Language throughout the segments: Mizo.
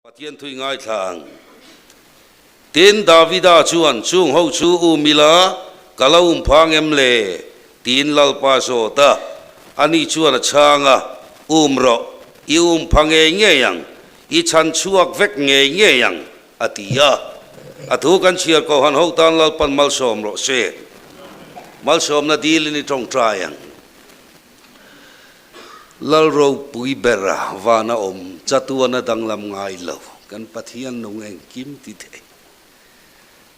Pathian thui ngaithla ang. Tin, Davida chuan, Chung ho chu um ila, ka lo um phang em le? tiin Lalpa zawt a. Ani chuan a chhang a, Um rawh, i um pha ngei ngei ang, i chhan chhuak vek ngei ngei ang, a ti a. A thu kan chhiar Kohhan ho tan Lalpan malsawm rawh se. Malsawmna dilin i tawngtai ang. Lal ropui bera vana awm chatuana danglam ngai lo kan Pathian nung engkim ti thei.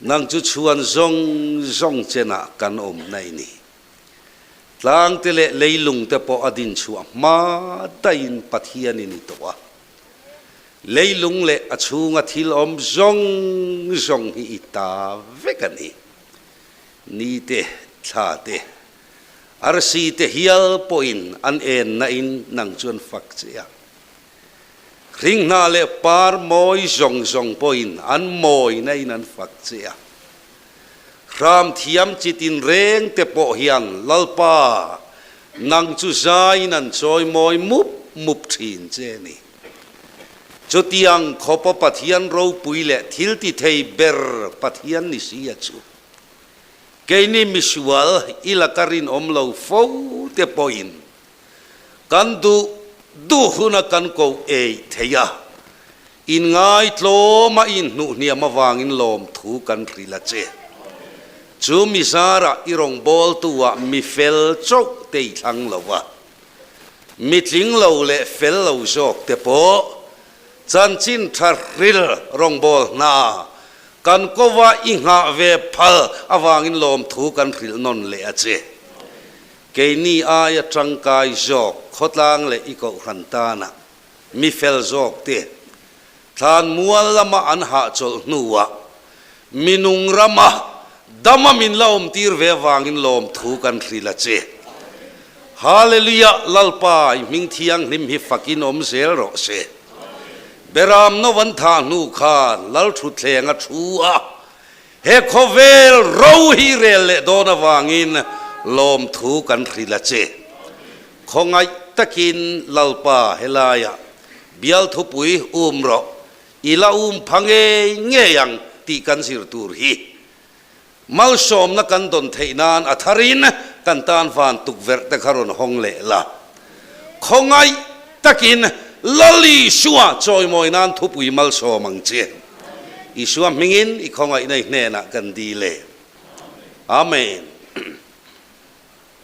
Nang chu chhuan zawng zawng chenah kan awm na i ni. Tlangte leh leilungte pawh a din chhuah hma daihin Pathian i ni tawh a. Leilung leh a chhunga thil awm zawng zawng hi i ta vek a ni. Nite, thlate, Arsi te hial pawhin an en nain nang chuan fak che a. Hringhna leh par mawi zawng zawng pawhin an mawi nain an fak che a. Hram thiam chi tinreng te pawh hian Lalpa, nang chu zaiin an chawi mawi mup mup thin che ni. Chutiang khawpa Pathian ropui leh thiltithei ber Pathian ni si a chu. Keini misual i laka rinawm lo fo te pawhin kan duh duh huna kan ko ei thei a, inngai tlawma inhnuhhniam avangin lawmthu kan hrilh a che. Chu mi zarah i rawngbawltu-ah mi fel chauh te i thlang lo a, mi tling lo leh fel lo zawk te pawh Chanchin tha hril rawngbâwl hna kan kova i nghah ve phal avangin lawmthu kan hrilh nawn leh a che. Keini aia tangkai zawk khawtlang leh i kohhran tana mi fel zawk te thlan mual lama an hahchawlh hnuah minung rama dama min la awmtir ve avangin lawmthu kan hrilh a che. Hallelujah Lalpa i hming thianghlim hi fakin awm zel rawh se. Beram no an thah hnu khan Lal thutthleng a thu a, he khawvel ro hi rel leh dawn avangin lawmthu kan hrilh a che. Khawngaih takin Lalpa helaiah bial thupui um rawh, i la um pha ngei ngei ang tih kan zir tur hi. Malsawmna kan dawn theih nan a tharin kan tan van tukverh te kha rawn hawng leh la. Khawngaih takin Lal Isua chawimawi nan thupui malsawm ang che. Isua hmingin i khawngaihna i hnenah kan dil e. Amen.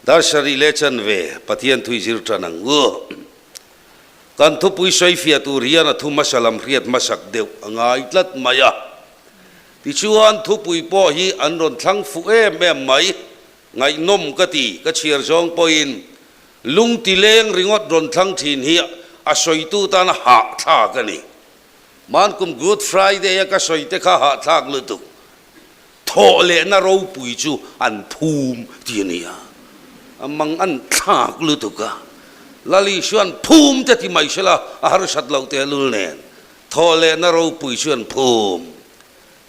Dar sarih leh chanve Pathian thui zir tan ang u. Kan thupui sawifiah tur hian a thu hmasa lam hriat hmasak deuh a ngai tlat mai a. Tichuan thupui pawh hi an rawn thlang fuh em em mai, ngaihnawm ka ti, ka chhiar zawng pawhin lung ti leng ringawt rawn thlang thin hi a sawitu tan a hahthlak a ni. Mankum Good Friday a ka sawi te kha hahthlak lutuk. Thawh lehna ropui chu an phum ti a nia, a mang an thlak lutuk a, Lali chuan phum te ti mai sela a harsat loh tehlul nen thawh lehna ropui chu an phum.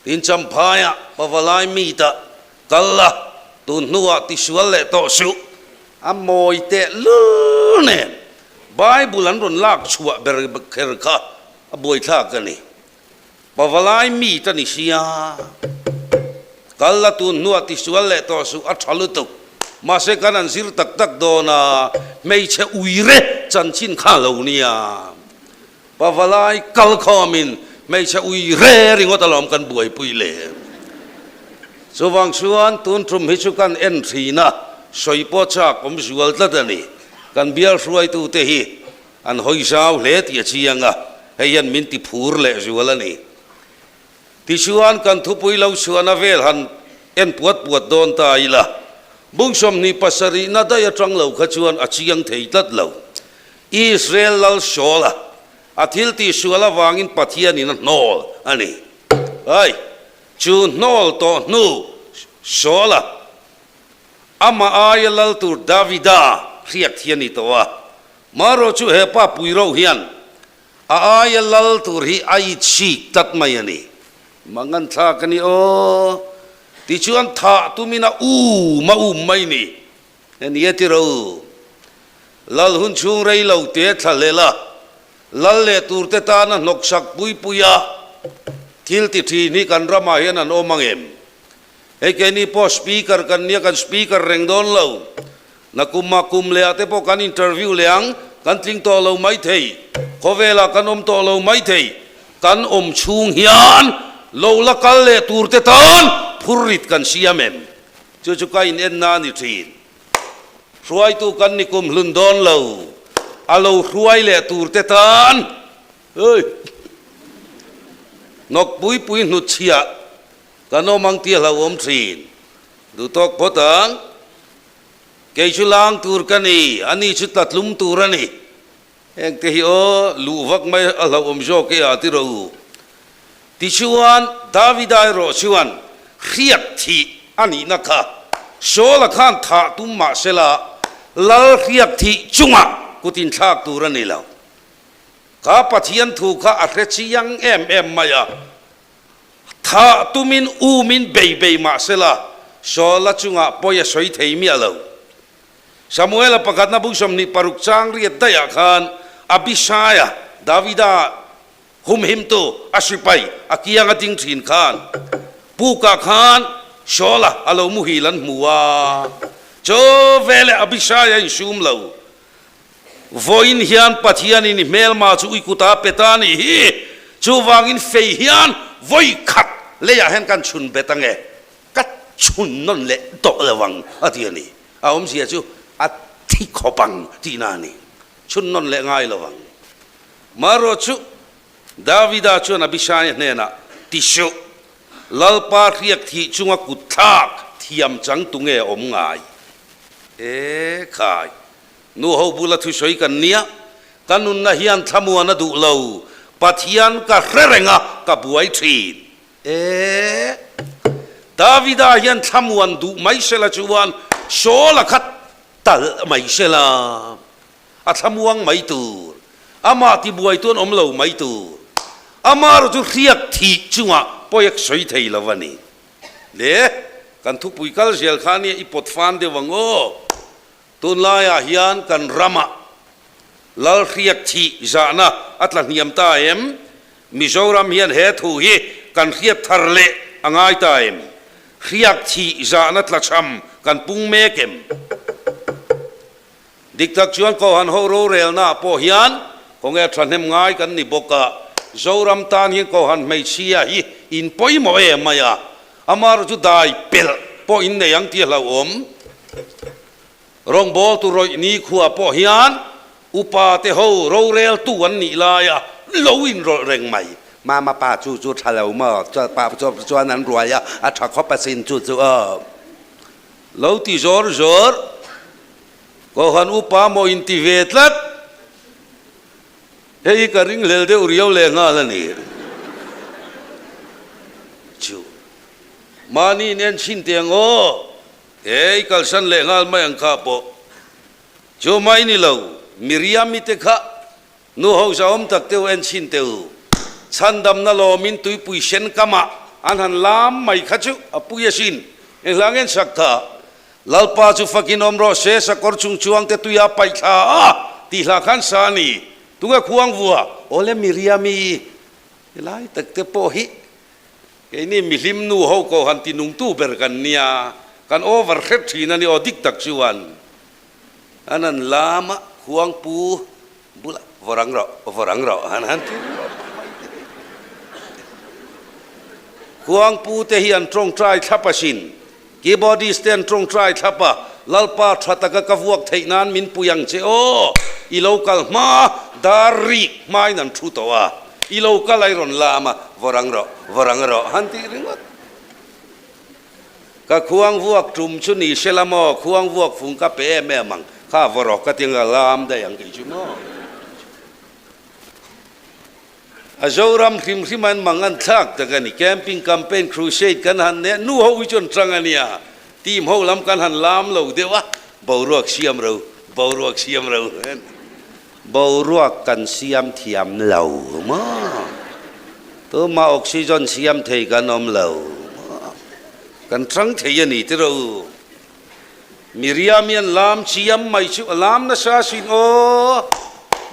Tin Champhaiah Pavalai meet-ah kal la, tun hnuah tisual leh tawh suh. A mawi tehlul nen Bible an rawn lak chhuah ber kher kha a buaithlak a ni. Pavalai meet a ni sia. Kal la tun hnuah tisual leh tawh suh a tha lutuk. Mahse kan an zir tak tak dawn a, hmeichhe uire chanchin kha lo nia. Pavalai kal khawmin hmeichhe uire ringawt alawm kan buaipui le. Chuvang chuan tun tum hi chu kan en thin a, sawi pawh chak awm zual tlat a ni. Kan bial hruaitute hi An hawi zau hle tih a chiang a, hei hian min ti phur leh zual a ni. Tichuan kan thupui lo chhuahna vel han en puat puat dawn ta ila, bung 27 na daih atang lo kha chuan a chiang thei tlat lo. Israel lal Saul-a a thil tihsual avangin Pathianin a hnawl a ni. Ai, chu hnawl tawh hnu Saul-a amah aia lal tur Davida hriat hi a ni tawh a. Marawh chu he pa pui ro hian a aia lal tur hi a itchik tlat mai a ni. Mangan thlak a ni aw. Tichuan thah tumin a um a um mai ni. He ni a ti ro. Lal hun chhung rei lo te thla hlel a. Lal leh turte tana hnawksak pui puia thil ti thin hi kan ramah hian an awm ang em? Hei keini pawh Speaker kan nia, kan Speaker reng dawn lo. Nakumah kum lehah te pawh kan interview leh ang, kan tling tawh lo mai thei, khawvelah kan awm tawh lo mai thei. Kan awm chhung hian lo la kal leh turte tan phurrit kan siam em? Chu chu ka inenna a ni thin. Hruaitu kan ni kum hlun dawn lo, a lo hruai leh tur te tan hei hnawk pui pui hnut chhiah kan awm ang tih a hlauhawm thin. Duh tawk phawt ang, kei chu lang tur ka ni, ani chu tlatlum tur a ni. Heng te hi aw, luh vak mai a hlauhawm zawk e a ti rawh u. Tichuan, Davida erawh chuan hriat thih a nihna kha Saula khan thah tum mah sela, lal hriat thih chungah kut inthlak tur a ni lo. Kha Pathian thu kha a hre chiang em em mai a, thah tumin umin bei bei mah sela, Saula chungah pawi a sawi thei miah lo. Samuela pakhatna bung 26 chang riat daihah khan Abishaia, Davida humhimtu, a sipai a kiang a ding thin khan pukah khan Saula a lo muhil an hmu a, chaw veleh Abishaia insum lo. Vawiin hian Pathianin i hmelma chu i kutah a pe ta a nih hi, chuvangin fei hian vawi khat leiah hian kan chhun bet ange. Ka chhun nawn leh tawh lo ang a ti a ni. A awmzia chu a thi khawp ang tihna a ni. Chhun nawn leh ngai lo ang. Marawh chu Davida chuan Abishai hnenah, Ti suh, Lalpa hriak thih chunga kut thlak thiam chang tu nge awm ngai? E khai, nu ho bula thusawi kan nia, ka nunna hian thlamuan a duh lo, Pathian ka hre reng a, ka buai thin. E! Davida hian thlamuan duh mai sela chuan Saul-a kha talh mai sela, a thlamuang mai tur, amah tibuaitu an awm lo mai tur, amah erawh chu hriak thih chungah pawi a sawi thei lo a ni. Le, kan thupui kal zel kha nia i pawt fan deuh ang aw. Tunlaiah hian kan ramah Lal hriak thih zahna a tla hniam ta em? Mizoram hian he thu hi kan hriat thar leh a ngai ta em? Hriak thih zahna tlachham kan pung mek em? Dik tak chuan Kohhan ho rorelnaah pawh hian khawnge thahnem ngai kan ni bawk a, Zoram tan hian Kohhan hmeichhia hi in pawimawh em mai a, amaherawhchu chu dai pelh pawh in nei ang tih a hlauhawm. Rawngbawltu rawih nikhua pawh hian upa te ho roreltu an nih laia lo inrawlh reng mai. Mama pa chu chu tha lo maw? Pa chuan an ruai a, a tha khawp asin chu chu aw. Lo ti zawr zawr, Kohhran upa maw inti ve tlat? Hei hi ka ringhlel deuh riau leh nghal a ni. Chu mahni in en chhin teh ang aw. He i kalsan leh nghal mai ang kha pawh chu mai ni lo, Miriam-i te kha nu ho zahawm tak te u en chhin teh u, chhandamna lawmin tuipui sen kamah an han lam mai kha chu a pui asin, engla ngen sak kha Lalpa chu fakin awm rawh se, sakawr chung chuang te tuia paih thla a tih hla khan sa a ni, tunge khuang vua? Awle Miriam-i helai tak te pawh hi Keini mihlim nu ho ko han ti nungtu ber kan nia, kan over hret thin a ni aw dik tak chuan an han lam a, khuangpu bulah vawrang rawh, vawrang rawh han han ti ringawt mai te hi. Khuangpu te hi an tawngtai thlap asin, keyboardist te an tawngtai thlap a, Lalpa tha taka ka vuak theih nan min pui ang che aw, i lo kal hma dar rik hmain an thu tawh a. I lo kal ai rawn lam a, vawrang rawh, vawrang rawh han tih ringawt. Ka khuang vuak tum chu ni se la maw, khuang vuak fung ka pe em em ang, kha vaw rawh ka ti ang ka lam daih ang kei chu maw. A Zoram hrim hrim an mang an thlak tak a ni, camping campaign crusade kan han nei a, nu ho hi chu an tang a nia, team ho lam kan han lam lo deuh a, boruak siam ro, boruak siam ro. Boruak kan siam thiam lo maw? Tuma oxygen siam thei kan awm lo maw? Kan tang thei a ni tiraw u. Miriam hian lam chiam mai chu a lam nasa asin aw.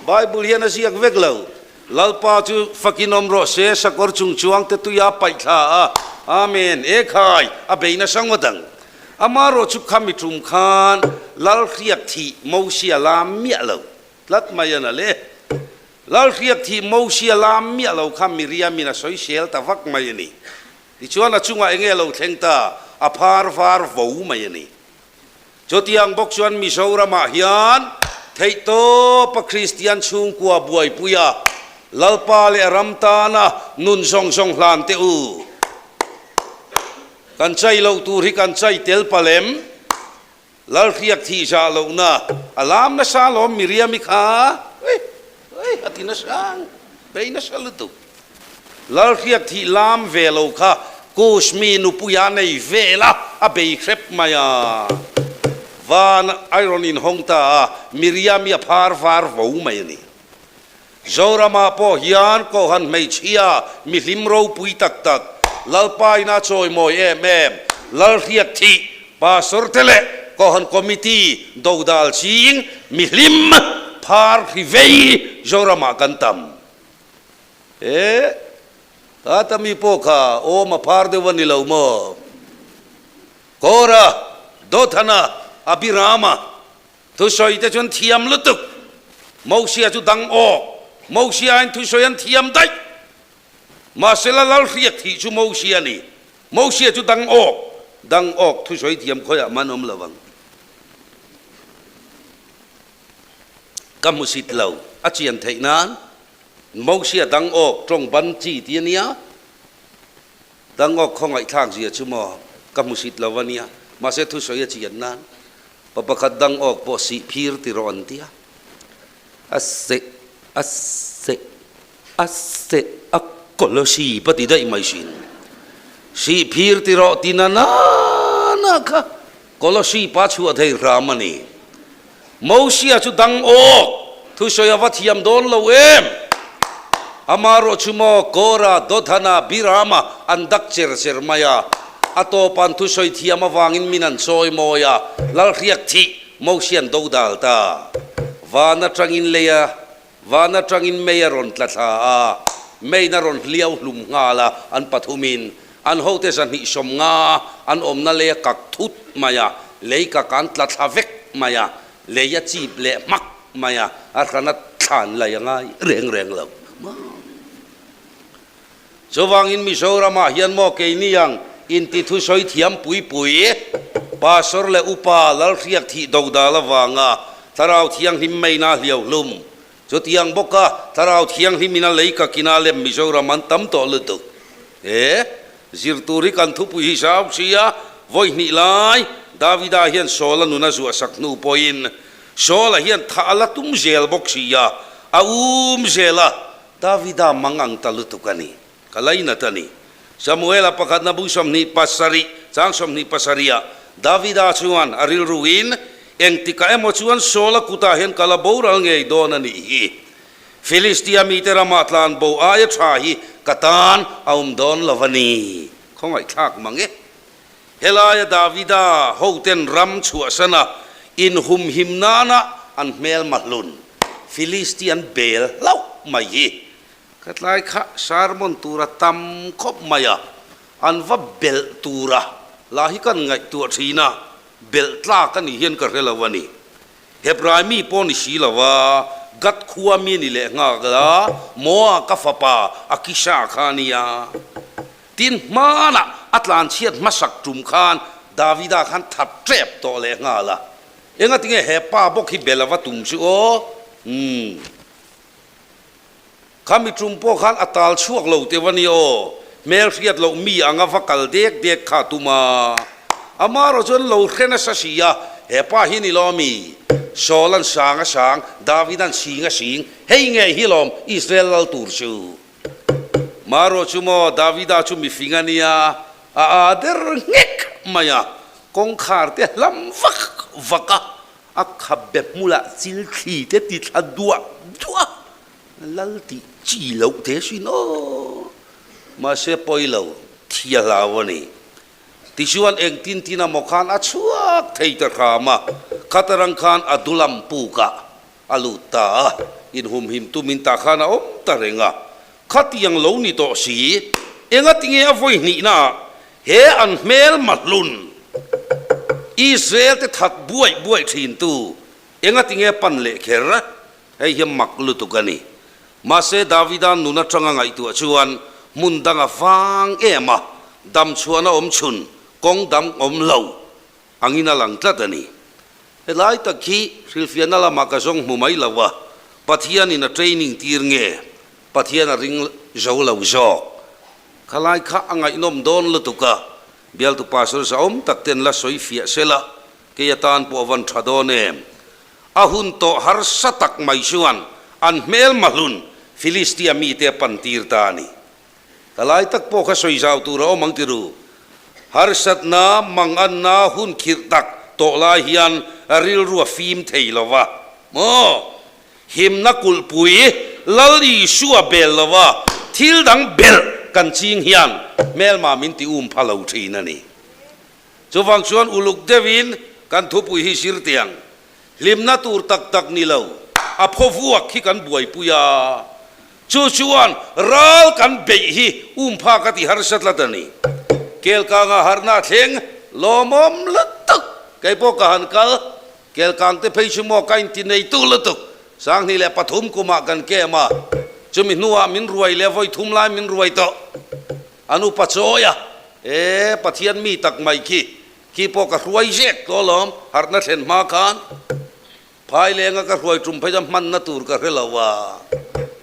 Bible hian a ziak vek lo. Lalpa chu fakin awm rawh se, sakawr chung chuang te tuia paih thla a, Amen, e khai, a bei nasa ngawt ang. Amarawh chu khami tum khan Lal hriak thih Mosia lam miah lo tlat mai a na le. Lal hriak thih Mosia lam miah lo kha Miriamin a sawisel ta vak mai a ni. Tichuan a chungah enge lo thleng ta, a phar var vo mai a ni. Chutiang bawk chuan Mizoramah hian theihtawpa Kristian chhungkua buaipuia Lalpa leh ram tana nun zawng zawng hlan teh u. Kan chai loh tur hi kan chai tel palem. Lalhriak thih zah lohna a lam nasa alawm Miriam-i kha. Ui ui a ti nasa ang, bei nasa lutuk. Lalhriak thih lam ve lo kha Kush mi nupuia nei vel a, a bei hrep mai a. Van a rawn inhawng ta a, Miriam-i a phar var vo mai a ni. Zoramah pawh hian Kohhran hmeichhia mihlim ropui tak tak, Lalpa ina chawimawi em em, Lalhriak thih, Pastor te leh Kohhran Committee dodal ching mihlim phar hri vei Zoramah kan tam. E, ta mi pawh kha awm a phar deuh a ni lo maw? Kora, Dothana, Abirama thusawi te chuan thiam lutuk. Mosia chu dang awk. Mosia in thusawi an thiam daih. Mahsela Lalhriak thih chu Mosia a ni. Mosia chu dang awk. Dang awk thusawi thiam khawiah man awm lo ang. Ka hmusit lo a chian theih nan Mosia dang awk tawng ban chi ti a nia, dang awk khawngaihthlak zia chu maw ka hmusit lo a nia, mahse thusawi a chian nan pa pakhat dang awk pawh sih phir ti rawh an tia, a seh a seh a seh a kawlawsi pa ti daih mai sin, sih phir ti rawh ti na na na kha Kawlawsi pa chhuah thei hram a ni. Mosia chu dang awk, thusawi a va thiam dawn lo em? Amarawh chu maw Kora, Dothana, Birama an dak cher cher mai a. A tawpan thusawi thiam avangin min an chawi mawi a, Lalhriak thih Mosia an do dal ta. Van atangin lei a, van atangin mei a rawn tla thla a, meiin a rawn hliau hlum nghal a, an pathumin An hote zahnih 50 an awmna lei a kak thut mai a, lei kak an tla thla vek mai a, lei a chip leh hmak mai a, a hrana thlan lai a ngai reng reng lo maw. Chuvangin Mizoramah hian maw keini ang inti thusawi thiam pui pui, Pastor leh Upa Lalhriak thih dodal avanga Thlarau Thianghlim meina hliau hlum Chutiang bawka Thlarau Thianghlim in a lei ka kina lem Mizoram an tam tawh lutuk. He zir tur hi kan thupui hi zau sia, vawi hnih lai Davida hian Saul-a nun a zuah sak hnu pawhin Saul-a hian thah a la tum zel bawk sia, a um zel a, Davida mang ang ta lutuk a ni. Ka lainat a ni. Samuela pakhatna bung 27, chang 27 ah Davida chuan a rilruin, Engtikah emaw chuan Saula kutah hian ka la boral ngei dawn a nih hi. Filistia mite ramah tlan bo aia tha hi ka tan a awm dawn lo a ni. Khawngaihthlak mang e. Helaia Davida hoten ram chhuahsana inhumhim nana an hmelma hlun Filistian bel hlauh mai hi Ka tlai kha sermon tura tam khawp mai a, an va belh tura lah hi kan ngaihtuah thin a, belh tlak a nih hian ka hre lo a ni. Hebrai mi pawh ni si lo a, Gat khua mi ni leh nghak la, Moa ka fapa Akisha kha a nia. Tin, hmanah a tlanchhiat hmasak tum khan Davida khan that tep tawh leh nghal a, engatinge he pa bawk hi belh a va tum chu aw? Umm. Kha mi tum pawh khan a tal chhuak lo teuh a ni aw, hmel hriat loh mi anga va kal dek dek kha a tum a. Amarawh chuan lo hre nasa si a, he pa hi ni lawm i, Saul an sang a sang, David an sing a sing, hei nge hi lawm Israel lal tur chu. Marawh chu maw Davida chu mifing a nia, a aa der nghek mai a, kawngkhar te hlam vak vak a, A khabe hmulah chil thli te ti thla duah duah a, lal tih chi loh te sin aw. Mahse pawi lo, thi a hlau a ni. Tichuan engtin tin amaw khan a chhuak thei ta hram a, khatarang khan a dulam pukah a lut ta a. Inhumhim tumin tah khan a awm ta reng a. Khatiang lo ni tawh si, engatinge a vawi hnihnaah he an hmel mahlun Israel te that buaih buaih thintu engatinge pan leh kher? Hei hi mak lutuk a ni. Mahse Davida nun atanga ngaihtuah chuan hmun dang a vang em a, dam chhuahna awm chhun kawng dang awm lo angin a lang tlat a ni. Helai tak hi hrilhfiahna lamah ka zawng hmu mai lo a, Pathianin a training tir nge Pathian a ring zo lo zawk? Khalai kha a ngaihnawm dawn lutuk a, bialtu pastor zahawm tak ten la sawi fiah sela kei atan pawh a van tha dawn em? A hun tawh harsa tak mai chuan an hmel mahlun Filistia mite a pan tir ta a ni. Ka lai tak pawh kha sawi zau tur a awm ang ti ru. Harsatna, manganna hun khirh tak tawh lai hian rilru a fim thei lo va. Maw? Himna kulhpui Lal Isua bel lo va, thil dang belh kan ching hian hmelma min ti um pha lo thin a ni. Chuvang chuan uluk deuhin kan thupui hi zir tiang hlimna tur tak tak ni lo, a phaw vuak hi kan buaipui a. Chu chuan ral kan beih hi umphak a ti harsa tlat a ni. Kelkanga harhna thleng lawmawm lutuk kei pawh ka han kal. Kelkang te phei chu maw ka inti neitu lutuk. 2003 kumah kan kem a, chumi hnuah min ruai leh vawi thum lai min ruai tawh. An upa chawi a, E Pathian mi tak mai khi, khi pawh ka hruai zek tawh alawm, harhna thlen hma khan. Phai lenga ka hruai tum phei chuan hmanna tur ka hre lo a,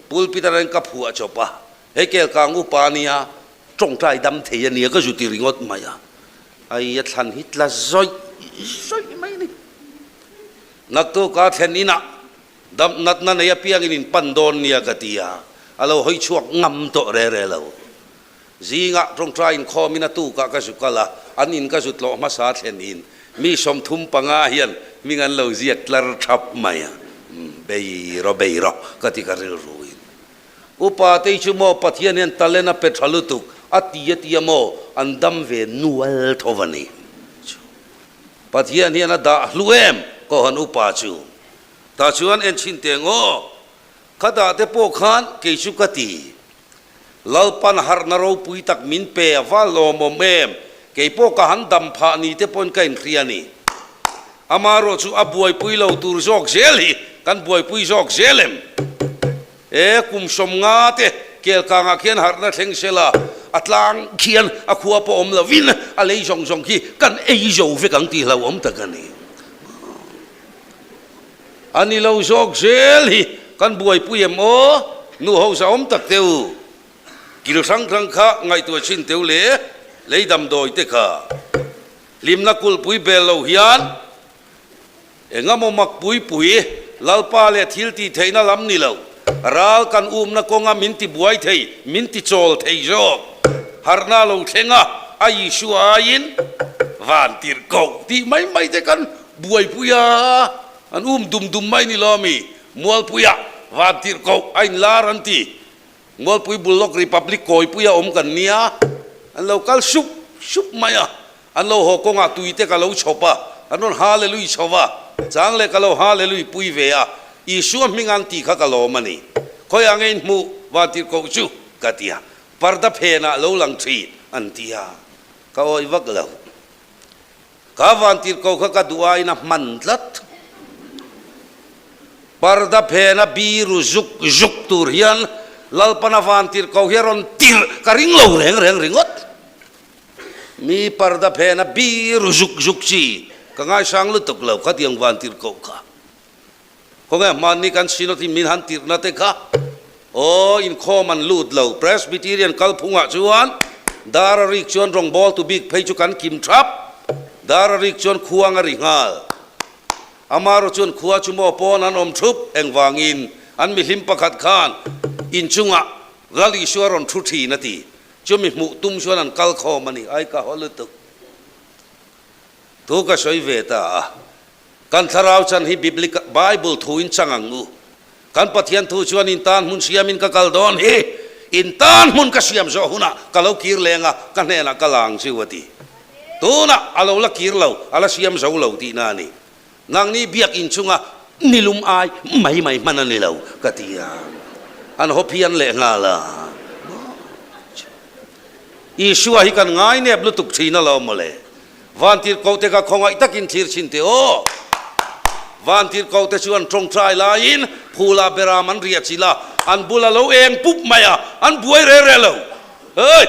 pulpit atangin ka phuah chawp a, hei kelkang upa ania, tawngtai dam thei ania ka zu ti ringawt mai a, ai a thlan hi tla zawih zawih mai a ni. Naktuka thlen inah dam natna nei apiangin in pan dawn nia ka ti a, a lo hawi chhuak ngam tawh re re lo. Zingah tawngtai inkhawmin a tukah ka zu kal a, an in ka zu tlawh hmasa thlen in mi 35 hian hming an lo ziak tlar thap mai a, bei rawh bei rawh ka ti ka rilru in. Upa te chu maw Pathian hian talent a pe tha lutuk a ti a ti a maw an dam ve nual tho a ni. Pathian hian a dah hlu em Kohhran upa chu. Tah chuan enchhin teh ngaw khatah te pawh khan kei chu ka ti. Lalpan harhna ropui tak min pe a va lawmawm em? Kei pawh ka han dam phah ni te pawhin ka inhria a ni. Amaherawh chu a buaipui lo tur zawk zel hi kan buaipui zawk zel em? E, kum 50 te kelkangah khian harhna thleng sela, a tlang khian a khua pawh awm lovin a lei zawng zawng khi kan ei zo vek ang tih hlauhawm tak a ni. A ni lo zawk zel hi kan buaipui em aw? Nu ho zahawm tak teh u. Kil hrang hrang kha ngaihtuah chin teh u le, lei damdawi te kha. Hlimna kulhpui bel lo hian engemaw mak pui pui Lalpa leh thil tih theihna lam ni lo, ral kan umna kawnga min ti buai thei, min ti chawl thei zawk. Harhna lo thleng a, a Isua aiin van tirh koh tih mai mai te kan Buaipui a, an um dum dum mai ni lo ami? Mualpuia van tirh koh a inlar an ti. Mualpui bul lawk Republic kawipuia awm kan nia, an lo kal sup sup mai a, an lo haw kawngah tui te ka lo chhawp a, an rawn Hallelui chho va, chang leh ka lo Hallelui pui ve a, Isua hming an tih kha ka lawm a ni. Khawiah nge in hmuh van tirh koh chu? ka ti a, parda phenah lo lang thin an ti a, ka awih vak lo. Ka vantirhko kha ka duh aiin a hman tlat. Parda phena biru zuk zuk tur hian Lalpana vantirhko hi a rawn tirh ka ring lo reng reng ringawt. Mi parda phena biru zuk zuk chi ka ngaisang lutuk lo khatiang vantirhko kha. Khawnge hmanni kan Synod in min han tirhna te kha aw inkhawm an lut lo. Presbyterian kalphungah chuan dar a rik chuan rawngbawltu bik phei chu kan kim thap. Dar a rik chuan khuang a ri nghal. Amaherawh chuan khua chu maw pawn an awm thup engvangin an mihlim pakhat khan inchungah Lal Isua rawn thu thin a ti. Chumi hmuh tum chuan an kal khawm a ni. Ai ka haw lutuk. Thu ka sawi ve ta a. Kan thlarau chan hi Biblical, Bible, thu in chang ang u. Kan Pathian thu chuan in tan hmun siamin ka kal dawn hi, in tan hmun ka siam zawh hunah ka lo kir leng a, ka hnenah ka la ang chiu a ti. Tunah a lo la kir lo, a la siam zo lo tihna a ni. Nangni biak in chunga. Nilum ai mai mai hman a ni lo ka ti a, an haw phian leh nghal a. Isua hi kan ngai nep lutuk thin alawm mawle. Vantirhkoh te ka khawngaih takin thlir chhin teh aw. Vantirhkoh te chu an tawngtai laiin phula beram an riah chilh a, an bula lo eng pup mai a, an buai re re lo. Hei!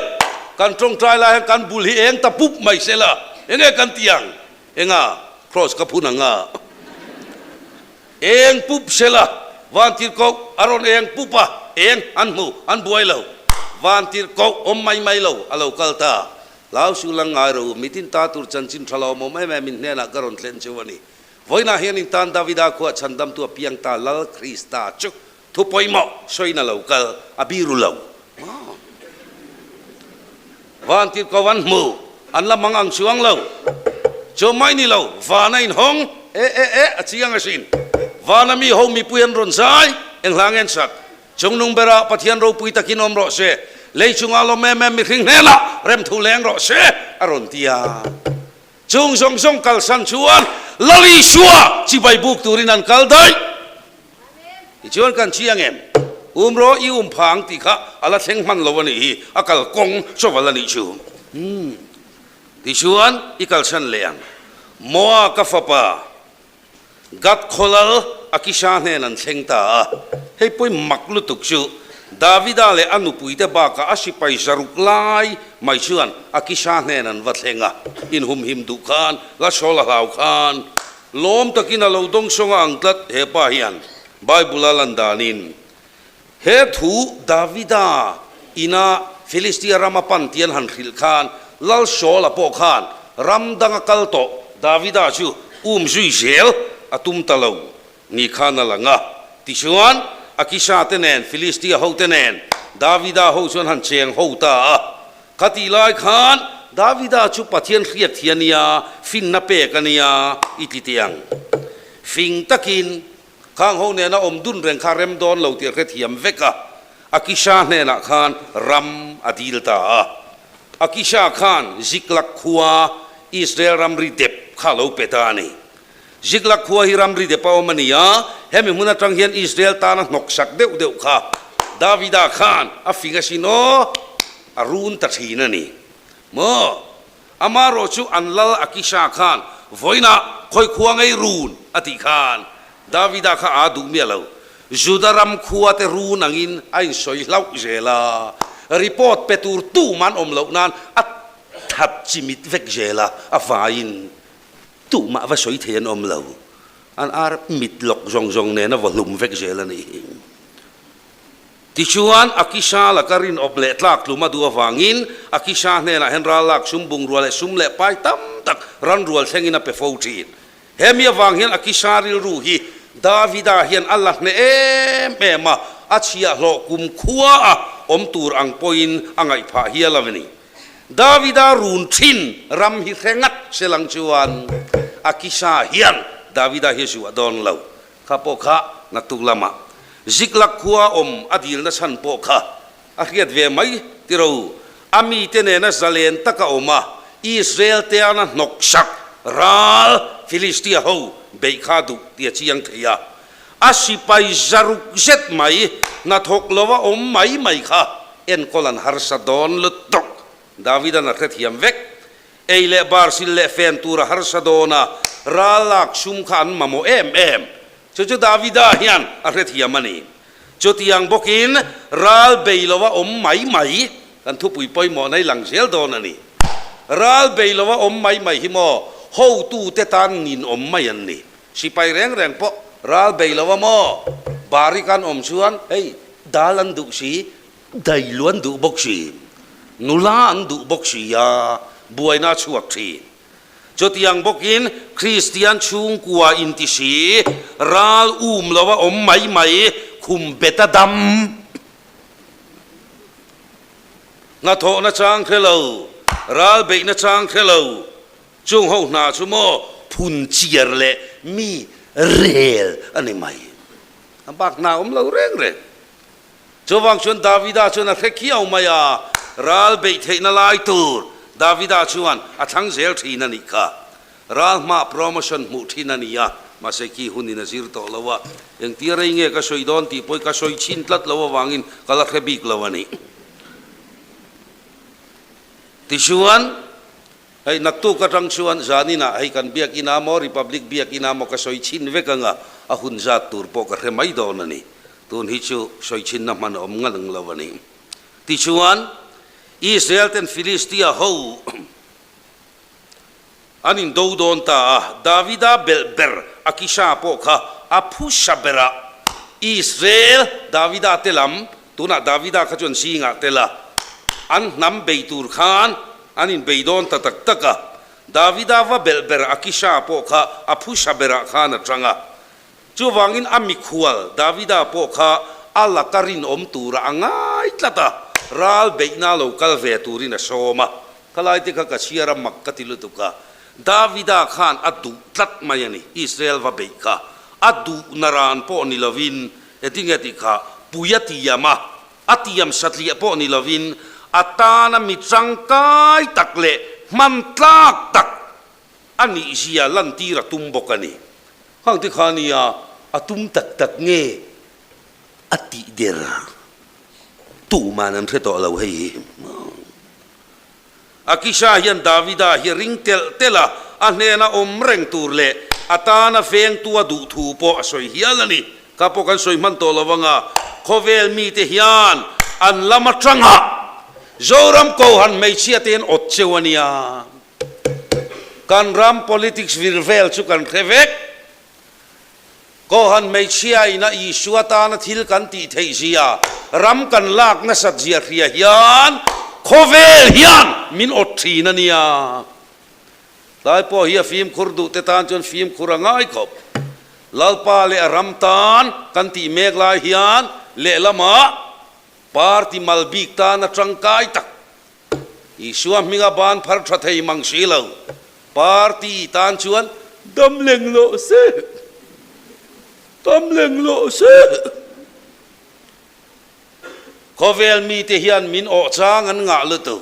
Kan tawngtai lai hian kan bul hi eng ta pup mai sela, enge kan ti ang? Enga? Kraws ka phun ang a. Eng pup sela, Vantirhkoh a rawn eng pup a, eng an hmu, an buai lo. Vantirhkoh awm mai mai lo, a lo kal ta. Hlau su lang ngai ro, mitin ta tur chanchin tha lo awm em em in hnenah ka rawn thlen cheu a ni. Vawiinah hian in tan Davida khuah chhandamtu a piang ta Lal Krista chu thu pawimawh sawiin a lo kal, a biru lo. Vantirhkoh an hmu, an la mang ang chuang lo. Chu mai ni lo, van a inhawng, e e e, a chiang asin. Vana mi ho mipui an rawn zai, eng hla nge an sak? Chungnung berah Pathian ropui takin awm rawh se, lei chungah lawm em em mihring hnenah remthu leng rawh se, a rawn ti a. Chung zawng zawng kalsan chuan Lal Isua chibai buk turin an kal daih. Tichuan kan chiang em? Um rawh i um pha ang tih kha a la thleng hman lo a nih hi, a kal kawng chawval a nih chu. Tichuan i kalsan leh ang. Moa ka fapa Gad khawlal Akisha hnen an thleng ta a, hei pawi mak lutuk chu Davida leh a nupuite bakah a sipai zaruk lai mai chuan Akisha hnen an va thleng a, inhumhim duh khan, la sawl a hlau khan lawm takin a lo dawngsawng a ang tlat he pa hian Bible a lan danin He thu Davida ina Philistia rama pan tih an han hrilh khan Lal Saula pawh khan ram danga kal tawh Davida chu um zui zel a tum ta lo ni khan a lang a. Tichuan, Akisha te nen Philistia hote nen Davida ho chuan han cheng ho ta a. Khatih lai khan Davida chu Pathian hriat hi a nia, finna pek a nia i ti teh ang. Fing takin Khang ho nena awm dun reng kha rem dawn lo tih a hrethiam vek a, Akisha hnenah khan ram a dil ta a. Akisha khan Ziklag khua, Israel ramri dep kha a lo pe ta a ni. Ziklag khua hi ramri dep a awm a ni a, hemi hmun atang hian Israel tana hnawksak deuh deuh kha Davida khan a fing asin aw, a run ta thin a ni maw? Amarawh chu an lal Akisha khan vawiinah khawi khua ngei run a tih khan Davida kha aa duh miah lo. Juda ram khua te run angin a insawi hlauh zel a, report pe tur tumah an awm loh nan a that chimit vek zel a, a vaiin tumah va sawi thei an awm lo. An ar mit lawk zawng zawng nen a vaw hlum vek zel a nih hi. Tichuan, Akisha laka rinawp leh tlak tlum a duh avangin, Akisha hnenah hian ral lak sum bungrua leh sum leh pai tam tak ranrual thlengin a pe fo thin. Hemi avang hian Akisha rilru hi Davida hian a la hneh em em a, a chhiahhlawh kum khua a awm tur ang pawhin a ngaih phah hial a ni. Davida run thin ram hi hre ngat se lang chuan Akisha hian Davida hi a zuah dawn lo. Kha pawh kha naktuk lamah Ziklag khua awm a dilna chhan pawh kha a hriat ve mai tiro. A mite nena zalen taka awm a, Israel te ana hnawksak ral Philistia ho beih kha duh tih a chiang thei a. A sipai zaruk zet mai hnathawk lova awm mai mai kha enkawl an harsa dawn lutuk. Davidan a hrethiam vek. Ei leh bar sil leh fen tur a harsa dawn a, ral lak sum kha an mamawh em em. Chu chu Davida hian a hrethiam a ni. Chutiang bawkin ral bei lova awm mai mai, kan thupui pawimawhna hi lang zel dawn a ni. Ral bei lova awm mai mai hi maw hotute tan ninawm mai an ni. Sipai reng reng pawh ral bei lova maw barik an awm chuan hei dal an duh si, Dailu an duh bawk si, nula an duh bawk si a, buaina a chhuak thin. Chutiang bawkin Kristian chhungkua inti si, ral um lo a awm mai mai, khum bet a dam. Hnathawhna chang hre lo, ral beihna chang hre lo, chung ho hna chu maw phun chiar leh mi rel a ni mai. A bak hna awm lo reng reng. Chuvang chuan Davida chuan a hre khiau mai a, ral beih theihna lai tur Davida chuan a thlang zel thin a nih kha. Ral hma promotion hmuh thin a ni a. Mahse khi hunin a zir tawh lo a, engtia rei nge ka sawi dawn tih pawh hi ka sawi chhin tlat lo avangin ka la hre bik lo a ni. Tichuan, hei naktuk atang chuan zaninah hei kan biakina maw Republic biakina maw ka sawi chhin vek anga a hun zat tur pawh ka hre mai dawn a ni. Tun hi chu sawi chhinna hman a awm ngang lo a ni. Tichuan, Israel ten Filistia ho an indo dawn ta a, Davida belh ber Akisha pawh kha a phusa berah Israel Davida te lam, tunah Davida kha chuan zingah tel a, an hnam bei tur khan an inbei dawn ta tak tak a. Davida va belh ber Akisha pawh kha a phusa berah khan a tang a. Chuvangin a mikhual Davida pawh kha a laka rinawm tura a ngai tlat a, ral beihna lo kal ve turin a sawm a. Khalai te kha ka chhiar a mak ka ti lutuk a, Davida khan a duh tlat mai a ni, Israel va beih kha a duh naran pawh ni lovin, engtinge tih kha pui a tiam a, a tiam satliah pawh ni lovin a tana mi tangkai tak leh hman tlak tak a nihzia lantir a tum bawk a ni. Khang te kha nia a tum tak tak nge a tih der tuman an hre tawh lo hei hi. Akisha hian Davida hi ring telh telh a, a hnena awm reng tur leh a tana vengtu a duh thu pawh a sawi hial a ni. Kha pawh kan sawi hman tawh lo anga khawvel mite hian an lam atanga Zoram Kohan hmeichhia te hian awt cheu a nia. Kan ram politics vir vel chu kan hre vek. Kohan hmeichhia ina Isua tana thil kan tih theih zia, ram kan lak nasat zia hria hian khawvel hian min awt thin a nia. Tlai pawh hi a fimkhur duh te tan chuan fimkhur a ngai khawp. Lalpa leh a ram tan kan tih mek lai hian lehlamah party mal bik tana tangkai tak Isua hminga ban phar tha thei mang si lo. Party tan chuan dam leng loh se, dam leng loh se. Khawvel mite hian min awh chang an ngah lutuk.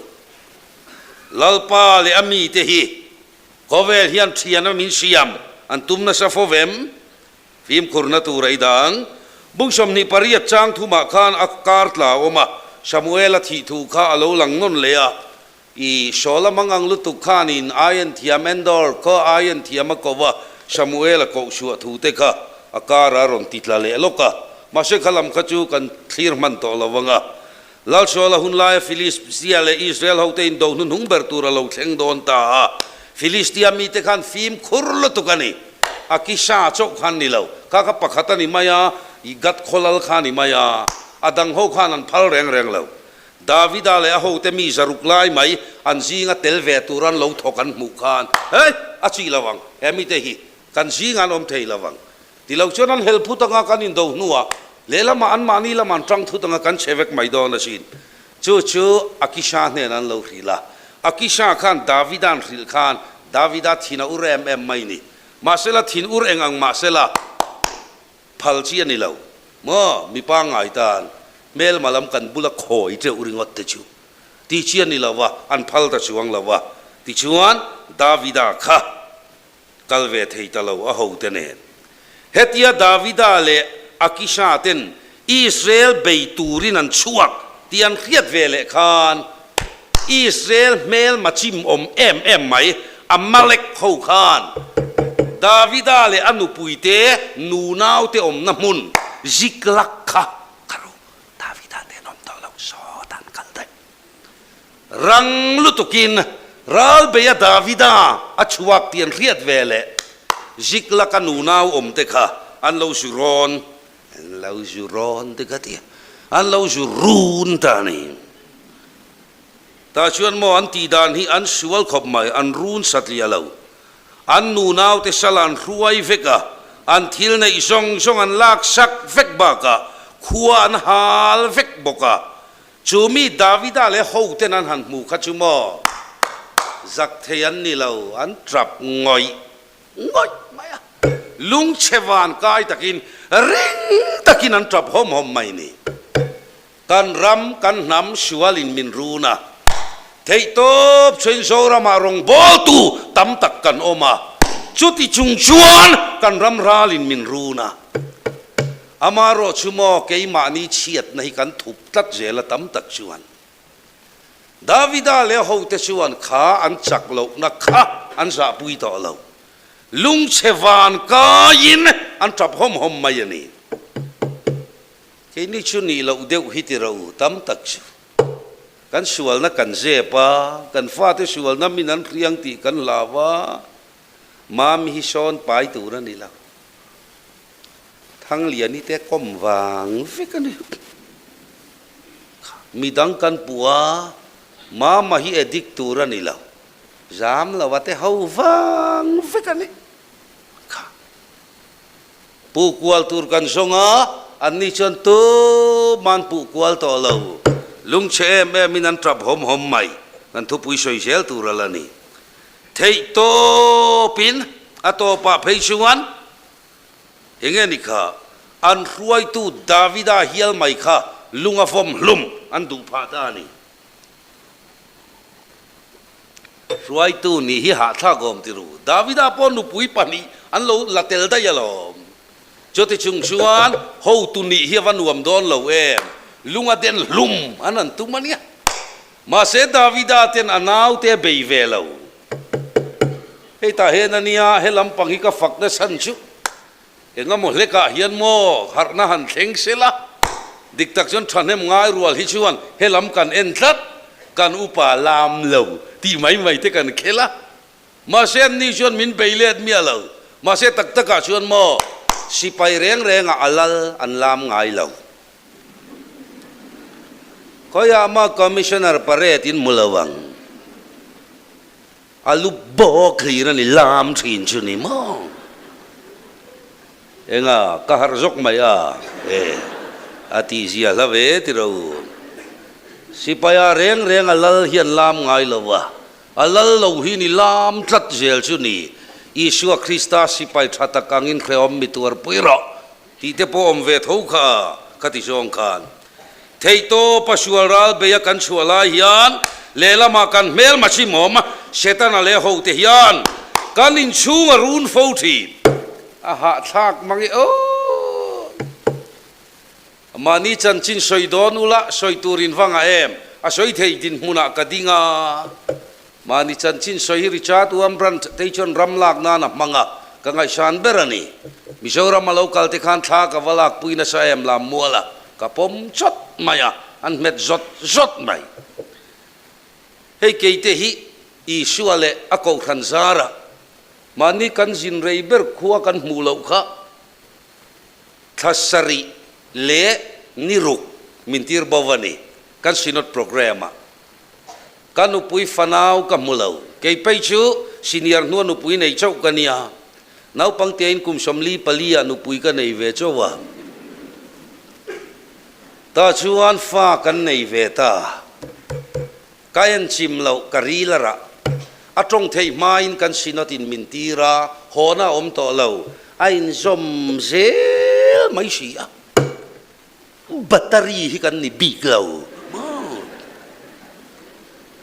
Lalpa leh a mite hi khawvel hian thiana min siam an tum nasa fo vem? Fimkhurna tur a i dang. Bung 28 chang thumah khan a kar tla a awm a, Samuela thih thu kha a lo lang nawn leh a. I Saula mangang lutuk khanin Aien thiam Endor khaw Aien thiam a ko a, Samuela kohchhuah thu te kha a kar a rawn ti tla leh lawk a. Mahse kha lam kha chu kan thlir hman tawh lo ang a. Lal Saula hun laia Filistia leh Israel hote indo hnuhnung ber tur a lo thleng dawn ta a. Filistia mite khan fimkhur lutuk a ni. Akisha chauh khan ni lo. Kha kha pakhat a ni mai a, Gath khaw lal kha a ni mai a. A dang ho khan an phal reng reng lo. Davida leh a hote mi zaruk lai mai an zinga tel ve tur an lo thawk an hmuh khan, Hei! A chih lo ang, he mite hi kan zingah an awm thei lo ang. Ti lo chuan an hel phut anga kan indo hnuah lehlamah anmahni lamah an tang thut anga kan che vek mai dawn asin. Chu chu Akisha hnenah an lo hrilh a. Akisha khan Davida an hrilh khan Davida thin a ur em em mai ni. Mahsela thin ur eng ang mahsela phal chi a ni lo maw? Mi pangngai tan hmelma lam kan bula khawi teuh ringawt te chu ti chi a ni lo va, an phal ta chuang lo va. Tichuan Davida kha Kal ve thei ta lo a hote nen. Hetia Davida leh Akisha ten Israel bei turin an chhuak tih an hriat ve leh khan Israel hmelma chim awm em em mai Amalek ho khan Davida leh a nupuite nunaute awmna hmun Ziklag kha ka ro Davida te an awm tawh lo sawt an kal daih. Rang lutukin Ralbeia Davida a chhuak tih an hriat ve leh Ziklaka nunau awmte kha an lo zu rawn, an lo zu rawn te kha tia, an lo zu run ta a ni. Tah chuan maw an tih dan hi an sual khawp mai, an run satliah lo. An nunaute sal an hruai vek a, an thil neih zawng zawng an lak sak vek bakah khua an hal vek bawk a. Chu mi Davida leh hoten an han hmuh kha chu maw zak thei an ni lo, an tap ngawih ngawih mai a, lungchhe van kai takin ring takin an tap hawm hawm mai ni. Kan ram, kan hnam sualin min run a, theihtawp chuan Zoramah rawngbawltu tam tak kan awm a. Chuti chung chuan kan ram ralin min run a. Amaherawhchu maw keimahni chhiatna hi kan thup tlat zel a tam tak chuan. Davida leh a hote chuan kha an chak lohna kha an zahpui tawh lo. Lungchhe van kaiin an tap hawm hawm mai a ni. Keini chu nih loh deuh hi ti ro tam tak chu. Kan sualna kan zep a, kan fate sualna min an hriang tih kan hlau a, Mami hi sawn pai tur a ni lo. Thangliani te kawm vang vek a ni. Midang kan puh a, Mama hi addict tur a ni lo. Zam lo a te ho vang vek a ni. Kha. Puh kual tur kan zawng a, anni chuan tuman puh kual tawh lo. Lungchhe em em in an tap hawm hawm mai. Kan thupui sawi zel tur a la ni. Theih tawpin a tawpah phei chuan enge ni kha an hruaitu Davida hial mai kha lung a vawm hlum an duh phah ta a ni. Hruaitu nih hi hahthlak awm ti ru. Davida pawh nupui pahnih an lo la tel daih alawm. Chuti chung chuan hotu nih hi a va nuam dawn lo em? Lung a den hlum an han tum a nia. Mahse Davida ten a naute a bei ve lo. Hei tah hian a nia, he lampang hi ka fak nasa chu. Engemaw hlekah hian maw harhna han thleng sela, dik tak chuan thahnem ngai rual hi chuan he lam kan en tlat, kan upa lam lo tih mai mai te kan khel a. Mahse anni chuan min bei let miah lo. Mahse tak takah chuan maw sipai reng rengah a lal an lam ngai lo. Khawiah mah Commissioner parade in hmu lo ang. A lu bawk hlir a ni lam thin chu ni maw? Enga, ka harh zawk mai a, e, a tih zia hla ve ti ro. Sipaia reng reng a lal hian lam ngai lo a, a lal lo hi ni lam tlat zel chu ni. Isua Krista sipai tha tak angin hrehawm mi tuarpui rawh. Tih te pawh awm ve tho kha ka ti zawng khan. Theihtawp a sual ral bei a kan chhuah lai hian lehlamah kan hmelma chimawm Setana leh ho te hian kan inchhung a run fo thin. A hahthlak mang e aw. Mahni chanchin sawi dawn ula sawi tur in va ngah em? A sawi thei dinhmunah ka ding a. Mahni chanchin sawi hi Richard Wurmbrand te chuan ram lak nan a hmang a, ka ngaihsan ber a ni. Mizoram a lo kal te khan thla ka va lakpui nasa em lam mual a, ka pawm chawt mai a, an hmet zawt zawt mai. Hei keite hi Isua leh a kohhran zarah mahni kan zin rei ber khua kan hmuh loh kha thla sarih leh ni ruk min tir bo a ni kan Synod programme ah. Ka nupui fanau ka hmu lo. Kei phei chu senior hnua nupui nei chauh ka nia. Naupang tein kum 44 ah nupui ka nei ve chauh a. Tah chuan fa kan nei ve ta. Ka en chim loh ka ril a rah. A tawng theih hmain kan synod in min tir a, hawna a awm tawh lo. A inzawm zel mai si a. Battery hi kan ni bik lo maw?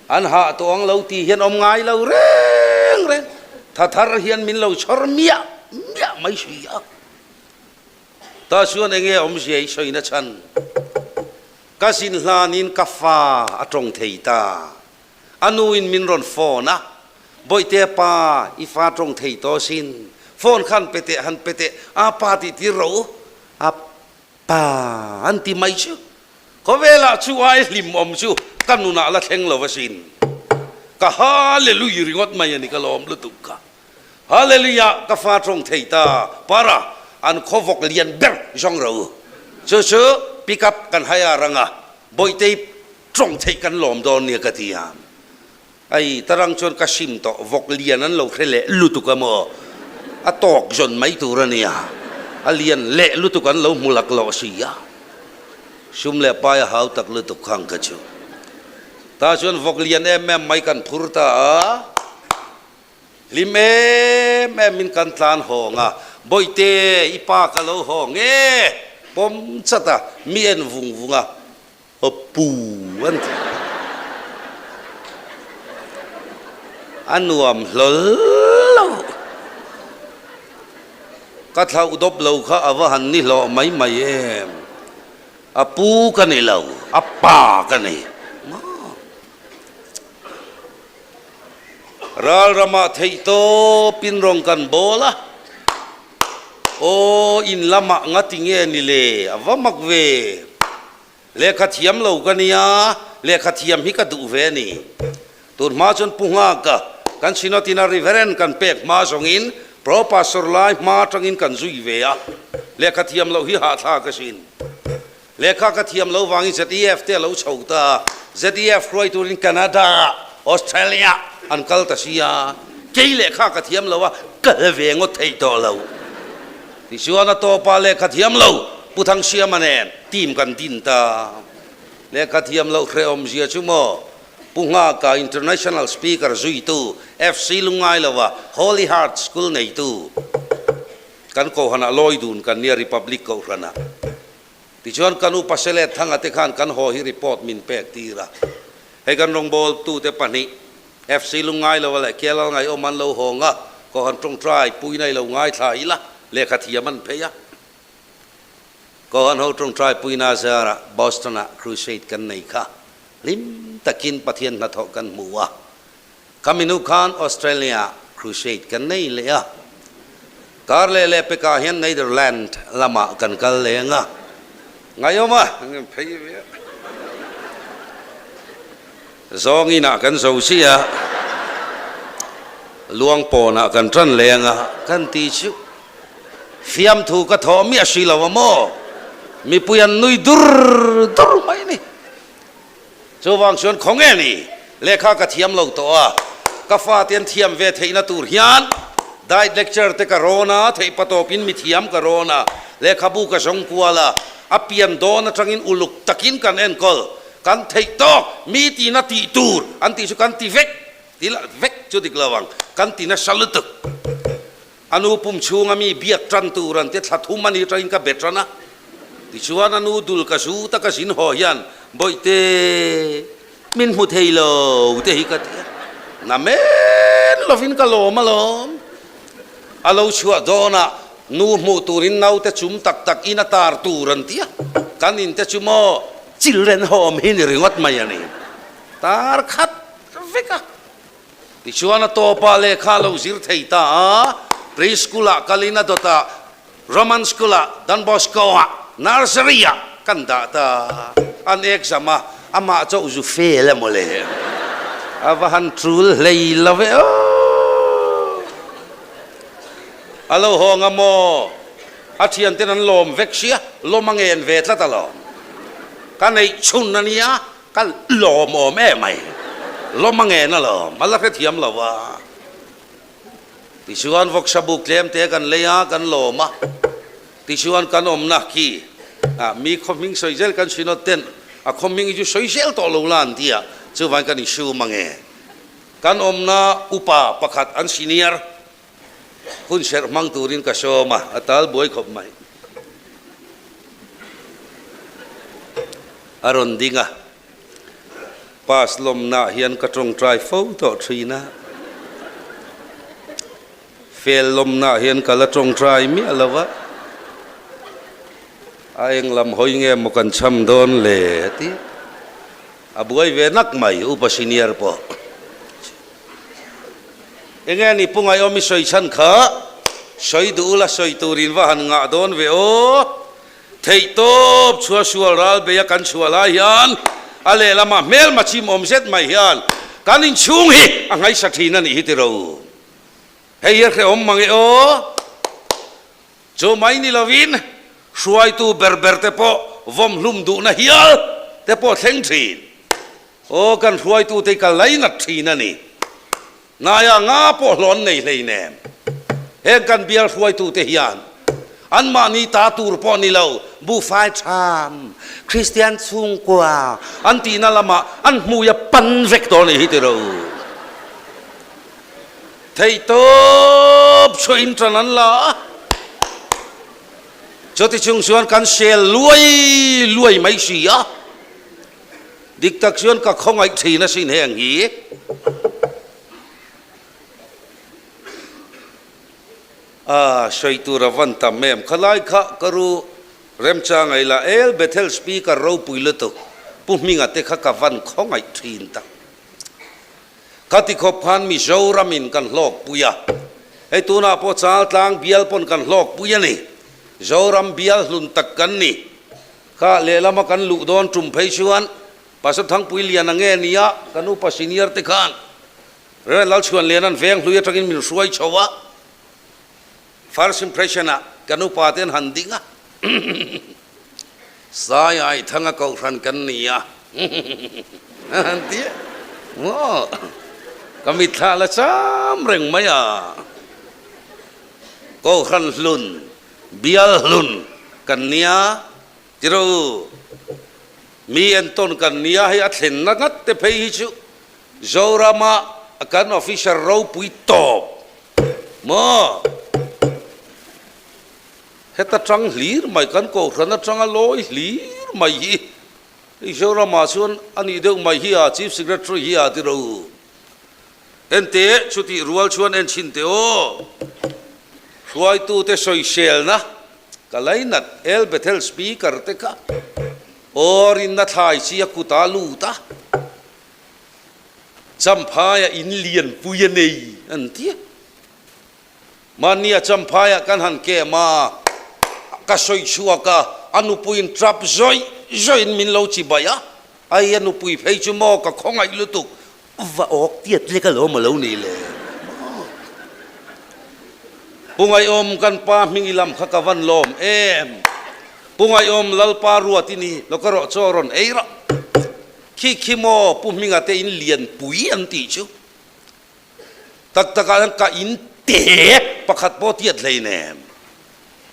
An hah tawh ang lo tih hian awm ngai lo reng reng. Tha thar hian min lo chhawr miah miah mai si a. Tah chuan enge awmzia i sawi na chhan? Ka zin hlanin ka fa a tawng thei ta. A nuin min rawn phone a, Bawihte pa, i fa tawng thei tawh sin. Phone khan pe teh, han pe teh, a pa tih tir rawh u. A Pa an ti mai chu. Khawvelah chu ai hlim awm chu ka nunah la thleng lo asin. Ka Hallelujah ringawt mai a ni ka lawm lutuk ka. Hallelujah ka fa tawng thei ta para an khawvawk lian ber zawng ro u. Chu chu pick up kan hai a rang a Bawihtei tawng theih kan lawm dawn nia ka ti a. Ai, tarang chuan ka sim tawh, vawk lian an lo hre leh lutuk a maw? A tawk zawn mai tur a nia, a lian leh lutuk an lo hmu laklawh si a. Sum leh pai a hau tak lutuk khang kha chu. Tah chuan vawk lian em em mai kan phur ta a, hlim em em in kan tlan hawng a, Bawihte, i pa ka lo hawng e, pawm chat a, mi en vung vung a. A pu an ti. A nuam hlawl lo. Ka thlauh dawp lo kha a va han ni hlawh mai mai em? A pu ka ni lo, a pa ka ni. Maw? Ral ramah theih tawpin rawn kan bawl a. Aw, in lamah ngati nge ni le? A va mak ve. Lehkha thiam lo ka nia, lehkha thiam hi ka duh ve a ni. Tun hma chuan Pu Nghaka kan Synod ina Reverend kan pek hma zawngin Pro Pastor lai hma atangin kan zui ve a, lehkha thiam loh hi hahthlak asin. Lehkha ka thiam lo vangin ZEF te a lo chho ta a, ZEF hruai turin Canada, Australia an kal ta si a, kei lehkha ka thiam lo a, kal ve ngawt theih tawh lo. Tichuan a tawpah lehkha thiam lo Pu Thangsiama nen team kan din ta. Lehkha thiam loh hrehawm zia chu maw Pu Nghaka International Speaker zuitu FC Lungngailova Holy Heart School neitu kan Kohhranah lawi dun kan nia Republic Kohhranah. Tichuan kan upa Selet Thanga te khan kan haw hi report min pek tir a. Hei kan rawngbawltute pahnih FC Lungngailova leh Kelal Ngaihawm an lo hawng a, Kohhran tawngtai puina i lo ngaithla ila, lehkha thiam an phei a. Kohhran ho tawngtai puina zarah Boston-ah crusade kan nei kha hlim takin Pathian hnathawh kan hmu a. Khami hnu khan Australia-ah crusade kan nei leh a. Kar leh leh pekah hian Netherland lamah kan kal leng a. Ngaihawm a, phei ve a. Zawng inah kan zo si a, luang pawnah kan tan leng a, kan ti chu fiamthu ka thawh miah si lo a maw? Mipui an nui dur dur mai ni. Chuvang chuan khaw nge ni? Lehkha ka thiam lo tawh a, ka fate an thiam ve theihna tur hian diet lecture te ka rawn a, theihpatawpin mithiam ka rawn a, lehkhabu ka zawng kual a, a pian dawn atangin uluk takin kan enkawl. Kan theih tawk, mi tina tih tur an tih chu kan ti vek, ti lah vek chu dik lo ang, kan ti nasa lutuk. A nu pum chhunga mi biak tan tur an ti thla thum a ni atangin ka be tan a, tichuan a nu dul ka zu taka zin haw hian Bawihte min hmu thei lo te hi ka ti a, na men lovin ka lawm alawm. A lo chhuah dawnah nu hmuh turin naute chum tak tak in a tar tur an ti a, kan inte chu maw Children home hi ni ringawt mai a ni. Tar khat vek a. Tichuan a tawpah lehkha lo zir thei ta a, pre-school ah kalin a dawtah Roman school ah Don Bosco ah nursery ah kan dah ta. An exam a, amah chauh zu fail a mawle. A va han tul hlei lo ve aw. A lo hawng a maw? A thianten an lawm vek sia, lawm a ngen ve tlat alawm. Ka neih chhun a nia, ka lawm awm em ai. Lawm a ngen alawm, a la hrethiam lo a. Tichuan vawksa buk tlem te kan lei a, kan lawm a. Tichuan kan awmna khi mi khaw hming sawi zel kan synod ten a khaw hming hi chu sawi zel tawh lo la an ti a, chuvangin kan insum ange. Kan awmna upa pakhat an senior Hun serh hmang turin ka sawm a, a tal buai khawp mai. A rawn ding a, Pass lawmnaah hian ka tawngtai fo tawh thin a, fail lawmnaah hian ka la tawngtai miah lo va, a eng lam hawi nge maw kan cham dawn le a ti a. A buai ve nak mai, Upa senior pawh. Enge ni Pu Ngaiawm i sawi chhan kha sawi duh ula sawi turin va han ngah dawn ve aw. Theih tawp chhuah sual ral bei a kan chhuah lai hian a lehlamah hmelma chim awm zet mai hian kan inchhung hi a nghaisa thin a nih hi tiro. Hei hi a hrehawm mang e aw. Chu mai ni lovin hruaitu ber ber te pawh vawmhlum duhna hial te pawh thleng thin. Aw kan hruaitute hi ka lainat thin a ni. Ngaia nga pawh hlawn nei hleinem. Heng kan bial hruaitute hian anmahni ta tur pawh ni lo buhfai tham, Kristian chhungkua an tihna lamah an hmui a pan vek tawh a nih hi tiro. Theihtawp chhuahin tan an la a, chuti chung chuan kan sel luai luai mai si a. Dik tak chuan ka khawngaih thin asin heng hi. A sawi tur a van tam em? Khalai kha ka ru remchang a ila El Bethel Speaker ropui lutuk Pu Hminga te kha ka van khawngaih thin tak. Ka ti khawp khan Mizoram in kan hlawk pui a, hei tunah pawh Chaltlang bial pawn kan hlawk pui a ni. Zoram bial hlun tak kan ni. Kha lehlama kan luh dawn tum phei chuan Pastor Thangpui Liana nge nia kan upa senior te khan Rev. Lalchhuanliana'n veng hlui atangin min hruai chho a, First impression ah kan upa te an han ding a, Saiai thanga kohhran kan ni a an ti a, maw ka mitthla la cham reng mai a, kohhran hlun, bial hlun kan nia tiro u, mi entawn kan nia hei a thlenna ngat te phei hi chu Zorama kan officer ropui tawp maw? Heta tang hlir mai kan kohhran atanga lawi hlir mai hi hei Zorama chuan a nih deuh mai hi a Chief Secretary hi a ti ro. Ente chutih rual chuan en chhin teh aw. Hruaitute sawiselna ka lainat El Bethel Speaker te kha aw rinna thlai chi a kut a lut a. Champhaia in lianpui a nei an ti a. Mahnia Champhaia kan han kem a, ka sawi chhuak a, a nupuiin tap zawih zawihin min lo chi baih a, ai a nupui phei chu maw ka khawngaih lutuk, va awk tiat lek alawm a lo ni le. Pu Ngaihawm kan pa hming i lam kha ka van lawm em. Pu Ngaihawm Lalpa ruat i ni, lo ka rawh chaw rawn ei rawh. Khi khi maw Pu Hminga te in lian pui an tih chu. Tak takah hian ka in te pakhat pawh tiat hlei nem.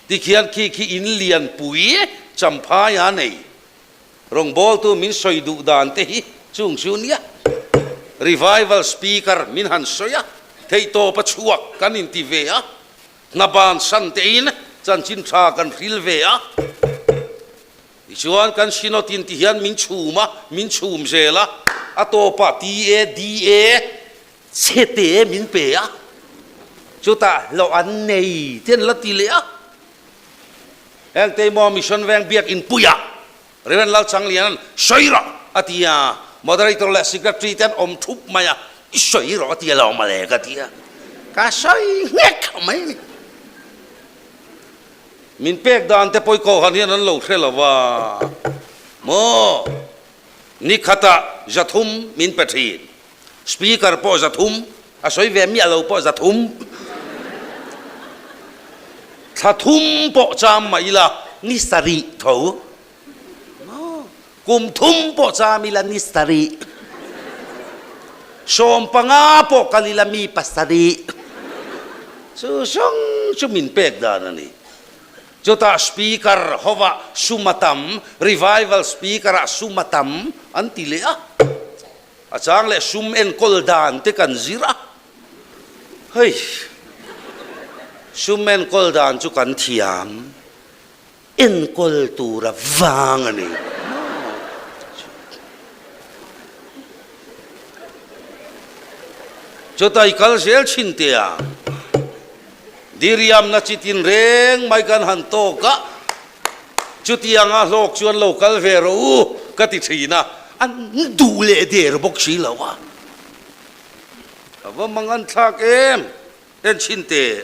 Tikhian khi khi in lian pui champhai a nei. Rawngbawltu min sawi duh dan te hi chung chu nia. Revival speaker min han sawi a, theihtawp a chhuak kan inti ve a, hna bansan tein chanchin tha kan hril ve a. Tichuan kan Synod in ti hian min chhum a, min chhum zel a, a tawpah TADA chhete min pe a, chutah hlawh an nei te an la ti leh a. Heng Teimaw Mission Veng Biakin puiah Rev. Lalchangliana'n sawi rawh a ti a, Moderator leh Secretary te an awm thup mai a, i sawi rawh a ti a lo mawle ka ti a, ka sawi nghek mai a ni. Min pek dan te pawh kohhran hian an lo hre lo va maw? Ni khatah zathum min pe thin. Speaker pawh zathum, a sawi ve miah lo pawh zathum. Thla thum pawh cham mah ila ni sarih tho. Maw? Kum thum pawh cham ila ni sarih. 15 pawh kal ila mi pasarih. Chu zawng chu min pek dan a ni. Chutah speaker hovah sum a tam, revival speaker ah sum a tam an ti leh a. A chang leh sum enkawl dan te kan zir a. Hei, sum enkawl dan chu kan thiam. Enkawl tura vang a ni. Chutah i kal zel thin teh a, diriamna chi tin reng mai kan han tawk a, chutianga hlawk chuan lo kal ve rawh u ka ti thin a, an duh leh der bawk si lo a. A va mangan thlak em! En chhin teh,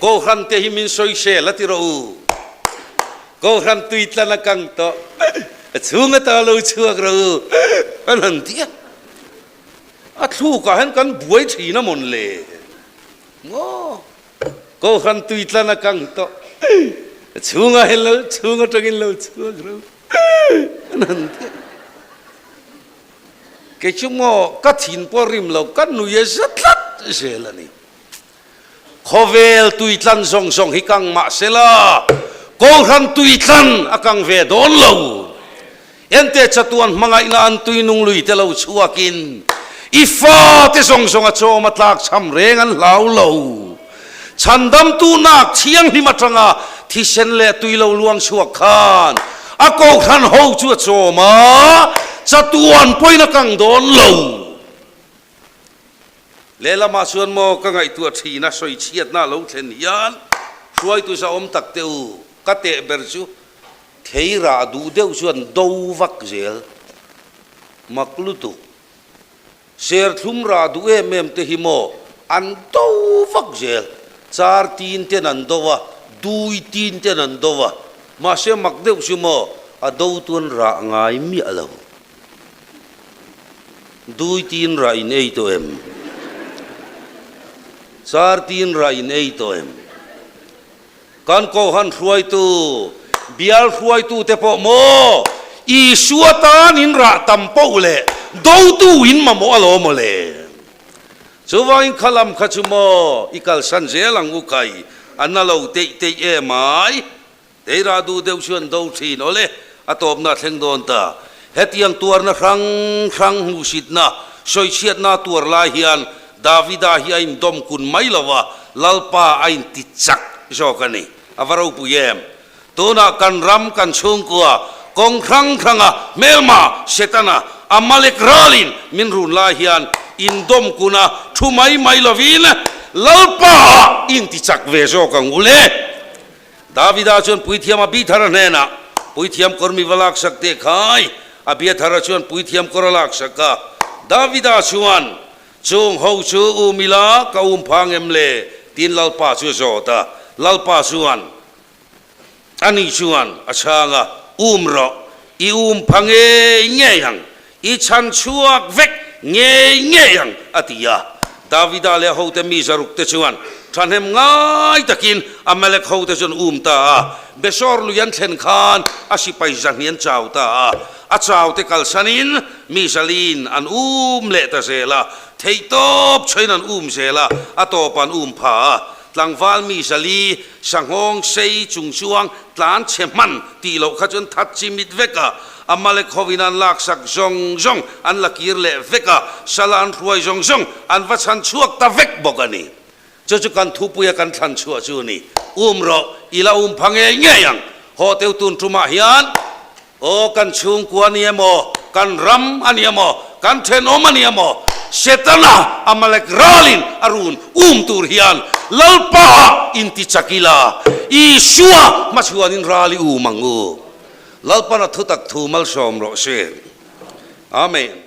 Kohhran te hi min sawi sel a ti rawh u. Kohhran tui tlan a kang tawh, a chhung ata lo chhuak rawh u, an han ti a. A thlukah hian kan buai thin a mawn le. Maw? Kohhran tui tlan a kang tawh, a chhungah hian lo chhung atangin lo chhuak rawh u, an han ti a. Kei chu maw ka thin pawh rim lo ka nui a za tlat zel a ni. Khawvel tuitlan zawng zawng hi kang mah se la, Kohhran tuitlan a kang ve dawn lo. Ente chatuan hmangaihna an tuinung lui te lo chhuakin i fate zawng zawng a chawm a tlak chham reng an hlau lo. Chhandamtu nak thianghlim atanga thisen leh tui lo luang chhuak khan a kohhran ho chu a chawm a, chatuan pawhin a kang dawn lo. Lehlamah chuan maw ka ngaihtuah thin a, sawichhiatna a lo thlen hian hruaitu zahawm tak teh u, ka teh ber chu thei rah duh deuh chuan do vak zel mak lutuk. Serthlum rah duh em em te hi maw an do vak zel, char tin ten an do a, dui tin ten an do a, mahse mak deuh chu maw a do tuan rah ngai miah lo. Dui tin rah in ei tawh em? Char tin rah in ei tawh em? Kan Kohhan hruaitu, bial hruaitu te pawh maw Isua tan in rah tam poh leh dotu in mamawh alawm maw le? Chuvangin kha lam kha chu maw i kalsan zel ang u kai, a na lo teih teih em ai? Teirah duh deuh chu an do thin awle, a tawpna a thleng dawn ta. Hetiang tuarna hrang hrang hmuhsitna, sawichhiatna tuar lai hian Davida hi a indawm kun mai lo a, Lalpa a inti chak zawk a ni. A va ropui em! Tunah kan ram, kan chhungkua, kawng hrang hranga hmelma, Setana, Amalek ralin min run lai hian indawm kuna thu mai mai lovin Lalpa ah inti chak ve zawk ang u le. Davida chuan puithiam Abithara hnenah, Puithiam kawr mi va laksak teh khai. Abiathara chuan puithiam kawr a laksak a. Davida chuan, Chung ho chu um ila ka um phang em le? tiin Lalpa chu a zawt a. Lalpa chuan, Ani chuan a chhang a, Um rawh, i um pha ngei ngei ang, i chhan chhuak vek ngei ngei ang, a ti a. Davida leh a hote mi zaruk te chuan thahnem ngai takin Amalek hote chu an um ta a. Besor lui an thlen khan a sipai zahni an chau ta a, a chau te kalsanin mi zalin an um leh ta zel a, theihtawp chhain an um zel a, a tawpah an um pha a. Tlangval mi zali, sanghawng sei chung chuang tlan chhe hman tih loh kha chuan that chi mit vek a, Amalek hovin an laksak zawng zawng an la kir leh vek a, sala an hruai zawng zawng an va chhan chhuak ta vek bawk a ni. Chu chu kan thupuia kan thlan chhuah chu a ni. Um rawh, i la um pha ngei ngei ang. Haw teu tun tumah hian Aw, kan chhungkua a ni emaw, kan ram a ni emaw, kan thenawm a ni emaw, Setana Amalek ralin a run um tur hian Lalpa inti chak ila, Isua hmachhuanin ral i um ang u. Lalpan a thutak thu malsawm rawh se. Amen.